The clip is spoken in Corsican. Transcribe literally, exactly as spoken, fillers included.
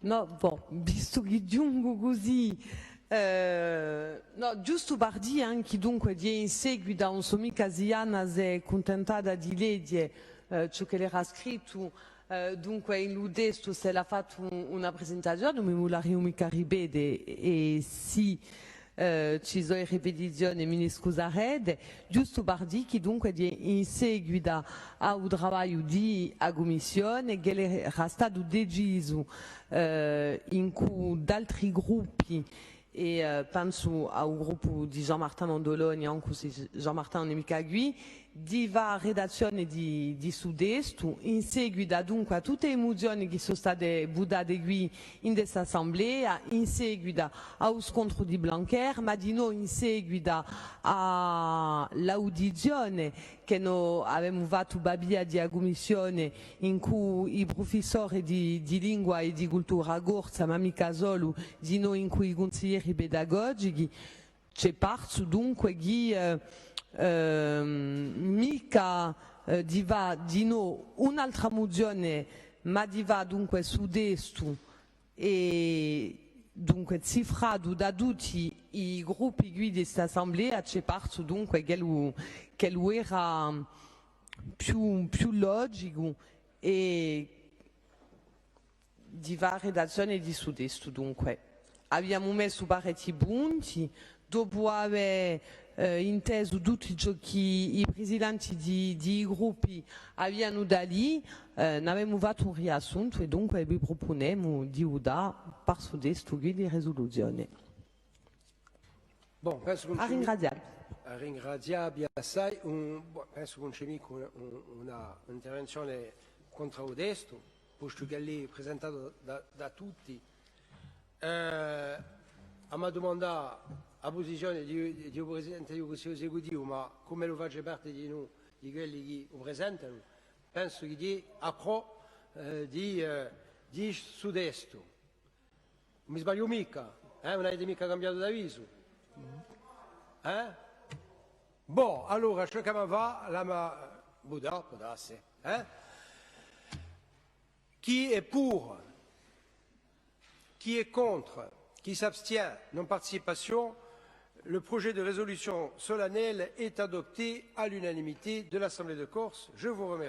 Nò, bò, vistu chì ghjungu cusì, eh, nò, ghjustu par dì ancu, dunque, di in seguitu, ùn sò micca s'Iana s'hè cuntentata di leghje, eh, ciò ch'ella era scrittu, eh, dunque, in lu testu, s'ella hà fattu un- una presentazione, ùn mi vulariu micca ripete, è sì, eh, ci sò e ripetizione, mi ne scusarete, ghjustu par dì chì dunque di- in seguitu à u travagliu di a Cummissione, ch'ellu era statu decisu, eh, incù d'altri gruppi, è, eh, pensu à u gruppu di Jean-Martin Mondoloni, ancu s'è Jean-Martin ùn hè micca quì, di fà redazzione di, di stu testu, in seguitu à, dunque, à tutte e muzione chì sò state vutate quì in st'assemblea, in seguitu à u scontru di Blanquer, ma dinò in seguitu à l'audizione chì no avemu fattu pà via di a cummissione incù i prufissori di, di lingua è di cultura corsa, ma micca solu, dinò incù i cunsiglieri pedagogichi. Ci hè parsu dunque chì, eh, ehm, micca, eh, di fà dinò un'altra muzione, ma di fà dunque stu testu è dunque cifratu da tutti i gruppi quì di st'assemblea, ci hè parsu dunque ch'ellu, ch'ellu era più, più logicu è di fà redazzione di stu testu, dunque. Aviamu messu parechji punti, dopu avè, eh, intesu tuttu ciò chì i presidenti di, di i gruppi avianu da dì, eh, n'avemu fattu un riassuntu è dunque vi prupunemu di vutà par stu testu quì di risuluzione. Bon, pensu chì ùn ci hè mi- À ringrazià vi. À ringrazià vi assai. Un- bon, pensu chì ùn ci hè micca una, un- una intervenzione contr'à u testu, postu ch'ellu hè presentatu da, da tutti. Eh, emu da dumandà a pusizione di, di u Presidente di u Cunsigliu Esecutivu, ma cum'ellu face parte di, di quelli chì u presentanu, pensu chì hè à prò, eh, di, eh, di stu testu. Ùn mi sbagliu micca, eh? Ùn avete micca cambiatu d'avisu? Eh? Bon, allora, ciò ch'emu da fà, l'emu da vutà, pò dassi, eh? Qui est pour? Qui est contre? Qui s'abstient? Non-participation. Le projet de résolution solennelle est adopté à l'unanimité de l'Assemblée de Corse. Je vous remercie.